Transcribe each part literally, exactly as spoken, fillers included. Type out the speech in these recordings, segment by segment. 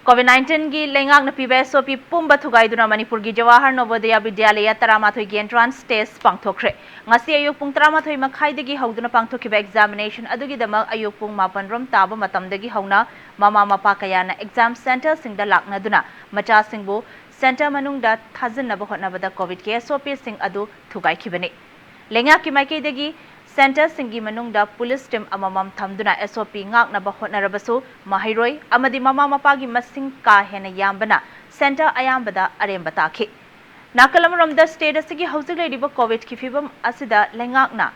COVID ꯅꯥꯏꯟꯇꯤꯟꯒꯤ ꯂꯩꯉꯥꯛꯅ ꯄꯤꯕ ꯑꯦꯁ ꯑꯣ ꯄꯤ ꯄꯨꯝꯕ ꯊꯨꯒꯥꯏꯗꯨꯅ ꯃꯅꯤꯄꯨꯔꯒꯤ ꯖꯋꯥꯍꯔ ꯅꯣꯕꯣꯗꯌꯥ ꯕꯤꯗ꯭ꯌꯥꯂꯌꯥ ꯇꯔꯥꯃꯥꯊꯣꯏꯒꯤ ꯑꯦꯟꯇ꯭ꯔꯥꯟꯁ ꯇꯦꯁ ꯄꯥꯡꯊꯣꯛꯈ꯭ꯔꯦ꯫ ꯉꯁꯤ ꯑꯌꯨꯛ ꯄꯨꯡ ꯇꯔꯥꯃꯥꯊꯣꯏ ꯃꯈꯥꯏꯗꯒꯤ ꯍꯧꯗꯨꯅ ꯄꯥꯡꯊꯣꯛꯈꯤꯕ ꯑꯦꯛꯖꯥꯃꯤꯅꯦꯁꯟ ꯑꯗꯨꯒꯤꯗꯃꯛ ꯑꯌꯨꯛ ꯄꯨꯡ ꯃꯥꯄꯟ ꯔꯣꯝ ꯇꯥꯕ ꯃꯇꯝꯗꯒꯤ ꯍꯧꯅ ꯃꯃꯥ ꯃꯄꯥ ꯀꯌꯥꯅ ꯑꯦꯛꯖꯥꯝ ꯁꯦꯟꯇꯔꯁꯤꯡꯗ ꯂꯥꯛꯅꯗꯨꯅ ꯃꯆꯥꯁꯤꯡꯕꯨ ꯁꯦꯟꯇꯔ ꯃꯅꯨꯡꯗ ꯊꯥꯖꯤꯟꯅꯕ ꯍꯣꯠꯅꯕꯗ ꯀꯣꯚꯤꯗꯀꯤ ꯑꯦꯁ ꯑꯣ ꯄꯤꯁꯤꯡ ꯑꯗꯨ ꯊꯨꯒꯥꯏꯈꯤꯕꯅꯤ꯫ ꯂꯩꯉꯥꯛꯀꯤ ꯃꯥꯏꯀꯩꯗꯒꯤ ꯁꯦꯟꯇꯔꯁꯤꯡꯒꯤ ꯃꯅꯨꯡꯗ ꯄꯨꯂꯤꯁ ꯇꯤꯝ ꯑꯃꯃꯝ ꯊꯝꯗꯨꯅ ꯑꯦꯁ ꯑꯣ ꯄꯤ ꯉꯥꯛꯅꯕ ꯍꯣꯠꯅꯔꯕꯁꯨ, ꯃꯍꯩꯔꯣꯏ ꯑꯃꯗꯤ ꯃꯃꯥ ꯃꯄꯥꯒꯤ ꯃꯁꯤꯡ ꯀꯥ ꯍꯦꯟꯅ ꯌꯥꯝꯕꯅ ꯁꯦꯟꯇꯔ ꯑꯌꯥꯝꯕꯗ ꯑꯔꯦꯝꯕ ꯇꯥꯈꯤ꯫ ꯅꯥꯀꯜ ꯑꯃꯔꯣꯝꯗ, ꯁ꯭ꯇꯦꯠ ꯑꯁꯤꯒꯤ ꯍꯧꯖꯤꯛ ꯂꯩꯔꯤꯕ ꯀꯣꯚꯤꯗꯀꯤ ꯐꯤꯕꯝ ꯑꯁꯤꯗ ꯂꯩꯉꯥꯛꯅ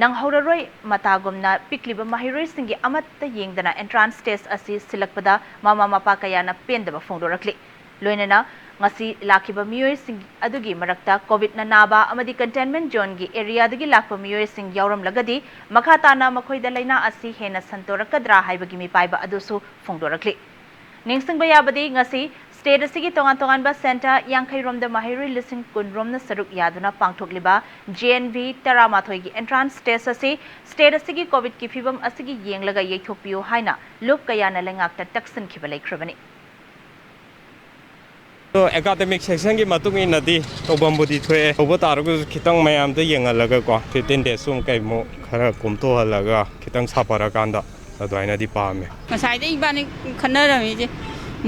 ꯅꯪꯍꯧꯔꯔꯣꯏ ꯃꯇꯥꯒꯨꯝꯅ ꯄꯤꯛꯂꯤꯕ ꯃꯍꯩꯔꯣꯏꯁꯤꯡꯒꯤ ꯑꯃꯠꯇ ꯌꯦꯡꯗꯅ ꯑꯦꯟꯇ꯭ꯔꯥꯟꯁ ꯇꯦꯁ ꯑꯁꯤ ꯁꯤꯜꯂꯛꯄꯗ ꯃꯃꯥ ꯃꯄꯥ ꯀꯌꯥꯅ ꯄꯦꯟꯗꯕ ꯐꯣꯡꯗꯣꯔꯛꯂꯤ꯫ ꯂꯣꯏꯅꯅ ꯉꯁꯤ ꯂꯥꯛꯈꯤꯕ ꯃꯤꯑꯣꯏꯁꯤꯡ ꯑꯗꯨꯒꯤ ꯃꯔꯛꯇ ꯀꯣꯚꯤꯗꯅ ꯅꯥꯕ ꯑꯃꯗꯤ ꯀꯟꯇꯦꯟꯃꯦꯟꯠ ꯖꯣꯟꯒꯤ ꯑꯦꯔꯤꯌꯥꯗꯒꯤ ꯂꯥꯛꯄ ꯃꯤꯑꯣꯏꯁꯤꯡ ꯌꯥꯎꯔꯝꯂꯒꯗꯤ, ꯃꯈꯥ ꯇꯥꯅ ꯃꯈꯣꯏꯗ ꯂꯥꯏꯅꯥ ꯑꯁꯤ ꯍꯦꯟꯅ ꯁꯟꯗꯣꯔꯛꯀꯗ꯭ꯔꯥ ꯍꯥꯏꯕꯒꯤ ꯃꯤꯄꯥꯏꯕ ꯑꯗꯨꯁꯨ ꯐꯣꯡꯗꯣꯔꯛꯂꯤ꯫ ꯅꯤꯡꯁꯤꯡꯕ ꯌꯥꯕꯗꯤ, ꯉꯁꯤ ꯁ꯭ꯇꯦꯠ ꯑꯁꯤꯒꯤ ꯇꯣꯉꯥꯟ ꯇꯣꯉꯥꯟꯕ ꯁꯦꯟꯇꯔ ꯌꯥꯡꯈꯩ ꯔꯣꯝꯗ ꯃꯍꯩꯔꯣꯏ ꯂꯤꯁꯤꯡ ꯀꯨꯟ ꯔꯣꯝꯅ ꯁꯔꯨꯛ ꯌꯥꯗꯨꯅ ꯄꯥꯡꯊꯣꯛꯂꯤꯕ ꯖꯦ ꯑꯦꯟ ꯚꯤ ꯇꯔꯥꯃꯥꯊꯣꯏꯒꯤ ꯑꯦꯟꯇ꯭ꯔꯥꯟꯁ ꯇꯦꯁ ꯑꯁꯤ ꯁ꯭ꯇꯦꯠ ꯑꯁꯤꯒꯤ ꯀꯣꯚꯤꯗꯀꯤ ꯐꯤꯕꯝ ꯑꯁꯤꯒꯤ ꯌꯦꯡꯂꯒ ꯌꯩꯊꯣꯛꯄꯤꯌꯨ ꯍꯥꯏꯅ ꯂꯨꯞ ꯀꯌꯥꯅ ꯂꯩꯉꯥꯛꯇ ꯇꯛꯁꯤꯟꯈꯤꯕ ꯂꯩꯈ꯭ꯔꯕꯅꯤ꯫ ꯑꯗꯣ ꯑꯦꯀꯥꯗꯃꯤꯛ ꯁꯦꯛꯁꯟꯒꯤ ꯃꯇꯨꯡ ꯏꯟꯅꯗꯤ ꯇꯧꯐꯝꯕꯨꯗꯤ ꯊꯣꯛꯑꯦ꯫ ꯇꯧꯕ ꯇꯥꯔꯒꯁꯨ ꯈꯤꯇꯪ ꯃꯌꯥꯝꯗ ꯌꯦꯡꯍꯜꯂꯒꯀꯣ, ꯐꯤꯐꯇꯤꯟ ꯗꯦꯖꯁꯨ ꯑꯃꯨꯛ ꯀꯩꯃꯨꯛ ꯈꯔ ꯀꯣꯝꯊꯣꯛꯍꯜꯂꯒ ꯈꯤꯇꯪ ꯁꯥꯐꯔꯀꯥꯟꯗ ꯑꯗꯨꯃꯥꯏꯅꯗꯤ ꯄꯥꯝꯃꯦ꯫ ꯉꯁꯥꯏꯗꯩ ꯏꯕꯥꯅꯤ ꯈꯟꯅꯔꯝꯃꯤꯁꯦ,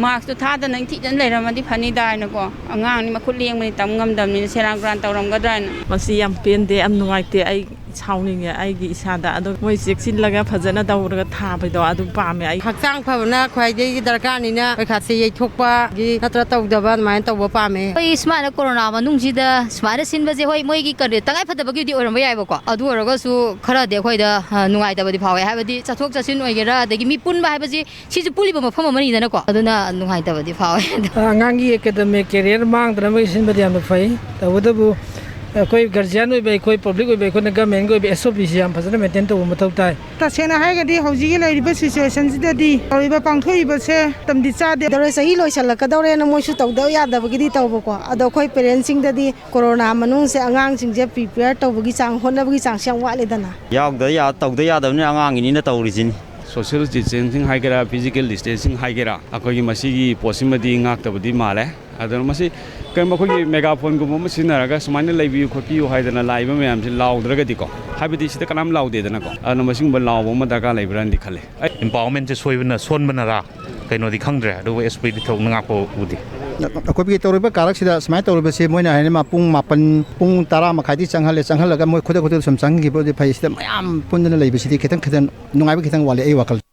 ꯃꯥꯛꯁꯇꯣ ꯊꯥꯗꯅ ꯅꯤꯡꯊꯤꯖꯅ ꯂꯩꯔꯝꯃꯗꯤ ꯐꯅꯤꯗ ꯍꯥꯏꯅꯀꯣ꯫ ꯑꯉꯥꯡꯅꯤ, ꯃꯈꯨꯠ ꯂꯦꯡꯕꯅꯤ, ꯇꯝ ꯉꯝꯗꯕꯅꯤꯅ ꯁꯦꯔꯥꯟ ꯇꯨꯔꯥꯟ ꯇꯧꯔꯝꯒꯗ꯭ꯔꯥ ꯍꯥꯏꯅ꯫ ꯃꯁꯤ ꯌꯥꯝ ꯄꯦꯟꯗꯦ, ꯌꯥꯝ ꯅꯨꯡꯉꯥꯏꯇꯦ꯫ ꯑꯩ ꯁꯥꯎꯅꯤꯡꯉꯦ ꯑꯩꯒꯤ ꯏꯁꯥꯗ꯫ ꯑꯗꯣ ꯃꯣꯏ ꯆꯦꯛꯁꯤꯜꯂꯒ ꯐꯖꯅ ꯇꯧꯔꯒ ꯊꯥꯕꯗꯣ ꯑꯗꯨ ꯄꯥꯝꯃꯦ ꯑꯩ꯫ ꯍꯛꯆꯥꯡ ꯐꯕꯅ ꯈ꯭ꯋꯥꯏꯗꯒꯤ ꯗꯔꯀꯥꯔꯅꯤꯅ ꯄꯩꯈꯥꯁꯦ ꯌꯩꯊꯣꯛꯄꯒꯤ ꯅꯠꯇ꯭ꯔ ꯇꯧꯗꯕ ꯑꯗꯨꯃꯥꯏꯅ ꯇꯧꯕ ꯄꯥꯝꯃꯦ꯫ ꯑꯩꯈꯣꯏ ꯁꯨꯃꯥꯏꯅ ꯀꯣꯔꯣꯅꯥ ꯃꯅꯨꯡꯁꯤꯗ ꯁꯨꯃꯥꯏꯅ ꯁꯤꯟꯕꯁꯦ, ꯍꯣꯏ, ꯃꯣꯏꯒꯤ ꯀꯔꯤ, ꯇꯉꯥꯏ ꯐꯗꯕꯒꯤꯗꯤ ꯑꯣꯏꯔꯝꯕ ꯌꯥꯏꯕꯀꯣ꯫ ꯑꯗꯨ ꯑꯣꯏꯔꯒꯁꯨ ꯈꯔꯗꯤ ꯑꯩꯈꯣꯏꯗ, ꯑ, ꯅꯨꯡꯉꯥꯏꯇꯕꯗꯤ ꯐꯥꯎꯋꯦ꯫ ꯍꯥꯏꯕꯗꯤ ꯆꯠꯊꯣꯛ ꯆꯠꯁꯤꯟ ꯑꯣꯏꯒꯦꯔꯥ, ꯑꯗꯒꯤ ꯃꯤ ꯄꯨꯟꯕ ꯍꯥꯏꯕꯁꯤ ꯁꯤꯁꯨ ꯄꯨꯜꯂꯤꯕ ꯃꯐꯝ ꯑꯃꯅꯤꯗꯅꯀꯣ꯫ ꯑꯗꯨꯅ ꯅꯨꯡꯉꯥꯏꯇꯕꯗꯤ ꯐꯥꯎꯋꯦ꯫ ꯑꯉꯥꯡꯒꯤ ꯑꯦꯀꯥꯗꯃꯤꯛ ꯀꯦꯔꯤꯌꯔ ꯃꯥꯡꯗꯅꯕꯒꯤ ꯁꯤꯟꯕꯗꯤ ꯌꯥꯝꯅ ꯐꯩ꯫ ꯇꯧꯕꯇꯕꯨ ꯑꯩꯈꯣꯏ ꯒꯥꯔꯖꯤꯌꯥꯟ ꯑꯣꯏꯕ, ꯑꯩꯈꯣꯏ ꯄꯕ꯭ꯂꯤꯛ ꯑꯣꯏꯕ, ꯑꯩꯈꯣꯏꯅ ꯒꯃꯦꯟꯒꯤ ꯑꯣꯏꯕ ꯑꯦꯁ ꯑꯣ ꯄꯤꯁꯤ ꯌꯥꯝ ꯐꯖꯅ ꯃꯦꯟꯇꯦꯟ ꯇꯧꯕ ꯃꯊꯧ ꯇꯥꯏ꯫ ꯇꯁꯦꯡꯅ ꯍꯥꯏꯔꯒꯗꯤ ꯍꯧꯖꯤꯛꯀꯤ ꯂꯩꯔꯤꯕ ꯁꯤꯆꯨꯋꯦꯁꯟꯁꯤꯗꯗꯤ ꯇꯧꯔꯤꯕ ꯄꯥꯡꯊꯣꯛꯏꯕꯁꯦ ꯃꯇꯝꯗꯤ ꯆꯥꯗꯦ꯫ ꯇꯧꯔꯦ, ꯆꯍꯤ ꯂꯣꯏꯁꯤꯜꯂꯛꯀꯗꯧꯔꯦꯅ ꯃꯣꯏꯁꯨ ꯇꯧꯗꯕ ꯌꯥꯗꯕꯒꯤꯗꯤ ꯇꯧꯕꯀꯣ꯫ ꯑꯗꯣ ꯑꯩꯈꯣꯏ ꯄꯦꯔꯦꯟꯁꯁꯤꯡꯗꯗꯤ ꯀꯣꯔꯣꯅꯥ ꯃꯅꯨꯡꯁꯦ ꯑꯉꯥꯡꯁꯤꯡꯁꯦ ꯄ꯭ꯔꯤꯄꯦꯌꯔ ꯇꯧꯕꯒꯤ ꯆꯥꯡ, ꯍꯣꯠꯅꯕꯒꯤ ꯆꯥꯡꯁꯦ ꯌꯥꯝ ꯋꯥꯠꯂꯦꯗꯅ꯫ ꯌꯥꯎꯗ ꯌꯥ-, ꯇꯧꯗ ꯌꯥꯗꯕꯅꯤꯅ ꯑꯉꯥꯡꯒꯤꯅꯤꯅ ꯇꯧꯔꯤꯁꯤꯅꯤ꯫ Social distancing ꯍꯥꯏꯒꯦꯔꯥ, physical distancing ꯍꯥꯏꯒꯦꯔꯥ, ꯑꯩꯈꯣꯏꯒꯤ ꯃꯁꯤꯒꯤ ꯄꯣꯠꯁꯤꯃꯗꯤ ꯉꯥꯛꯇꯕꯗꯤ ꯃꯥꯜꯂꯦ꯫ ꯑꯗꯨꯅ ꯃꯁꯤ ꯀꯔꯤꯒꯨꯝꯕ ꯑꯩꯈꯣꯏꯒꯤ mega phone ꯒꯨꯝꯕ ꯑꯃ ꯁꯤꯖꯤꯟꯅꯔꯒ ꯁꯨꯃꯥꯏꯅ ꯂꯩꯕꯤꯌꯨ ꯈꯣꯠꯄꯤꯌꯨ ꯍꯥꯏꯗꯅ ꯂꯥꯛꯏꯕ ꯃꯌꯥꯝꯁꯤ ꯂꯥꯎꯗ꯭ꯔꯒꯗꯤꯀꯣ, ꯍꯥꯏꯕꯗꯤ ꯁꯤꯗ ꯀꯅꯥꯝ ꯂꯥꯎꯗꯦꯗꯅꯀꯣ, ꯑꯗꯨꯅ ꯃꯁꯤꯒꯨꯝꯕ ꯂꯥꯎꯕ ꯑꯃ ꯗꯔꯀꯥꯔ ꯂꯩꯕ꯭ꯔꯥꯅꯗꯤ ꯈꯜꯂꯦ꯫ ꯑꯩ Empowerment ꯁꯦ ꯁꯣꯏꯕꯅ ꯁꯣꯟꯕꯅꯔꯥ ꯀꯩꯅꯣꯗꯤ ꯈꯪꯗ꯭ꯔꯦ, ꯑꯗꯨꯕꯨ S P ꯗꯤ ꯊꯣꯛꯅ ꯉꯥꯛꯄ ꯎꯗꯦ꯫ ꯑꯩꯈꯣꯏꯒꯤ ꯇꯧꯔꯤꯕ ꯀꯥꯔꯛꯁꯤꯗ ꯁꯨꯃꯥꯏꯅ ꯇꯧꯔꯤꯕꯁꯤ ꯃꯣꯏꯅ ꯍꯥꯏꯅ ꯃꯥ ꯄꯨꯡ ꯃꯥꯄꯟ, ꯄꯨꯡ ꯇꯔꯥ ꯃꯈꯥꯏꯗꯤ ꯆꯪꯍꯜꯂꯦ, ꯆꯪꯍꯜꯂꯒ ꯃꯣꯏ ꯈꯨꯗꯛ ꯈꯨꯗꯛꯇ ꯁꯨꯝ ꯆꯪꯍꯟꯈꯤꯕ ꯑꯣꯏꯔꯗꯤ ꯐꯩ꯫ ꯁꯤꯗ ꯃꯌꯥꯝ ꯄꯨꯟꯗꯅ ꯂꯩꯕꯁꯤꯗꯤ ꯈꯤꯇꯪ ꯈꯤꯇꯪ ꯅꯨꯡꯉꯥꯏꯕ ꯈꯤꯇꯪ ꯋꯥꯠꯂꯦ ꯑꯩ ꯋꯥꯈꯜ꯫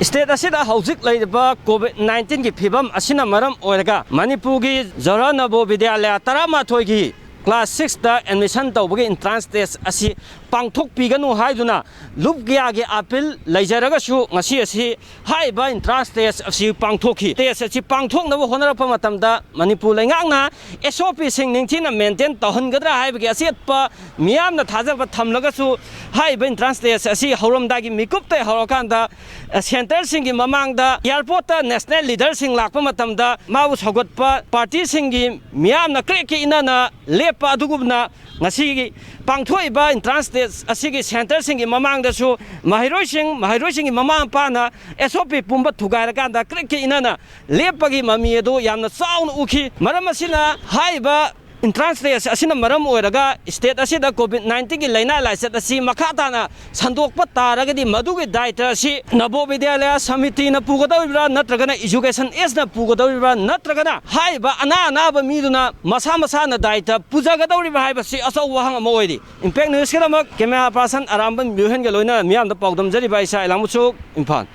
State ꯑꯁꯤꯗ ꯍꯧꯖꯤꯛ ꯂꯩꯔꯤꯕ COVID nineteen ꯒꯤ ꯐꯤꯕꯝ ꯑꯁꯤꯅ ꯃꯔꯝ ꯑꯣꯏꯔꯒ ꯃꯅꯤꯄꯨꯔꯒꯤ ꯖꯋꯥꯍꯔ ꯅꯕꯣ ꯕꯤꯗ꯭ꯌꯥꯂꯌꯥ ꯇꯔꯥꯃꯥꯊꯣꯏꯒꯤ class six ꯇ admission ꯇꯧꯕꯒꯤ entrance test ꯑꯁꯤ ꯄꯥꯡꯊꯣꯛꯄꯤꯒꯅꯨ ꯍꯥꯏꯗꯨꯅ ꯂꯨꯞ ꯀꯌꯥꯒꯤ appeal ꯂꯩꯖꯔꯒꯁꯨ ꯉꯁꯤ ꯑꯁꯤ ꯍꯥꯏꯔꯤꯕ entrance test ꯑꯁꯤ ꯄꯥꯡꯊꯣꯛꯈꯤ꯫ Test ꯑꯁꯤ ꯄꯥꯡꯊꯣꯛꯅꯕ ꯍꯣꯠꯅꯔꯛꯄ ꯃꯇꯝꯗ ꯃꯅꯤꯄꯨꯔ ꯂꯩꯉꯥꯛꯅ S O P ꯁꯤꯡ ꯅꯤꯡꯊꯤꯅ maintain ꯇꯧꯍꯟꯒꯗ꯭ꯔꯥ ꯍꯥꯏꯕꯒꯤ ꯑꯆꯦꯠꯄ ꯃꯤꯌꯥꯝꯅ ꯊꯥꯖꯕ ꯊꯝꯂꯒꯁꯨ ꯍꯥꯏꯔꯤꯕ entrance test ꯑꯁꯤ ꯍꯧꯔꯝꯗꯥꯏꯒꯤ ꯃꯤꯀꯨꯞꯇ ꯍꯧꯔꯀꯥꯟꯗ centre ꯁꯤꯡꯒꯤ ꯃꯃꯥꯡꯗ airport ꯇ national leader ꯁꯤꯡ ꯂꯥꯛꯄ ꯃꯇꯝꯗ ꯃꯥꯕꯨ ꯁꯧꯒꯠꯄ party ꯁꯤꯡꯒꯤ ꯃꯤꯌꯥꯝꯅ ꯀ꯭ꯔꯤꯛ ꯀ꯭ꯔꯤꯛ ꯏꯟꯅꯅ ꯂꯦꯞꯄ ꯑꯗꯨꯒꯨꯝꯅ ꯉꯁꯤꯒꯤ ꯄꯥꯡꯊꯣꯛꯏꯕ entrance test ꯑꯁꯤꯒꯤ centre ꯁꯤꯡꯒꯤ ꯃꯃꯥꯡꯗꯁꯨ ꯃꯍꯩꯔꯣꯏꯁꯤꯡ, ꯃꯍꯩꯔꯣꯏꯁꯤꯡꯒꯤ ꯃꯃꯥ ꯃꯄꯥꯅ S O P ꯄꯨꯝꯕ ꯊꯨꯒꯥꯏꯔꯀꯥꯟꯗ ꯀ꯭ꯔꯤꯛ ꯀ꯭ꯔꯤꯛ ꯏꯟꯅꯅ ꯂꯦꯞꯄꯒꯤ ꯃꯃꯤ ꯑꯗꯨ ꯌꯥꯝꯅ ꯆꯥꯎꯅ ꯎꯈꯤ꯫ ꯃꯔꯝ ꯑꯁꯤꯅ ꯍꯥꯏꯔꯤꯕ entrance test ꯑꯁꯤꯅ ꯃꯔꯝ ꯑꯣꯏꯔꯒ state ꯑꯁꯤꯗ COVID nineteen ꯒꯤ ꯂꯥꯏꯅꯥ ꯂꯥꯏꯆꯠ ꯑꯁꯤ ꯃꯈꯥ ꯇꯥꯅ ꯁꯟꯗꯣꯛꯄ ꯇꯥꯔꯒꯗꯤ ꯃꯗꯨꯒꯤ ꯗꯥꯏꯇ ꯑꯁꯤ ꯅꯕꯣ ꯕꯤꯗ꯭ꯌꯥꯂꯌꯥ ꯁꯃꯤꯇꯤꯅ ꯄꯨꯒꯗꯧꯔꯤꯕ꯭ꯔꯥ, ꯅꯠꯇ꯭ꯔꯒꯅ education S ꯅ ꯄꯨꯒꯗꯧꯔꯤꯕ꯭ꯔꯥ, ꯅꯠꯇ꯭ꯔꯒꯅ ꯍꯥꯏꯔꯤꯕ ꯑꯅꯥ ꯑꯅꯥꯕ ꯃꯤꯗꯨꯅ ꯃꯁꯥ ꯃꯁꯥꯅ ꯗꯥꯏꯇ ꯄꯨꯖꯒꯗꯧꯔꯤꯕ꯭ꯔꯥ ꯍꯥꯏꯕꯁꯤ ꯑꯆꯧꯕ ꯋꯥꯍꯪ ꯑꯃ ꯑꯣꯏꯔꯤ꯫ Impact News ꯀꯤꯗꯃꯛ camera person ꯑꯔꯥꯝꯕꯝ ꯕ꯭ꯌꯨꯍꯦꯟꯒ ꯂꯣꯏꯅꯅ ꯃꯤꯌꯥꯝꯗ ꯄꯥꯎꯗꯝꯖꯔꯤꯕ ꯏꯁꯥ ꯏꯂꯥꯡꯕꯁꯨ ꯏꯝꯐꯥꯜ꯫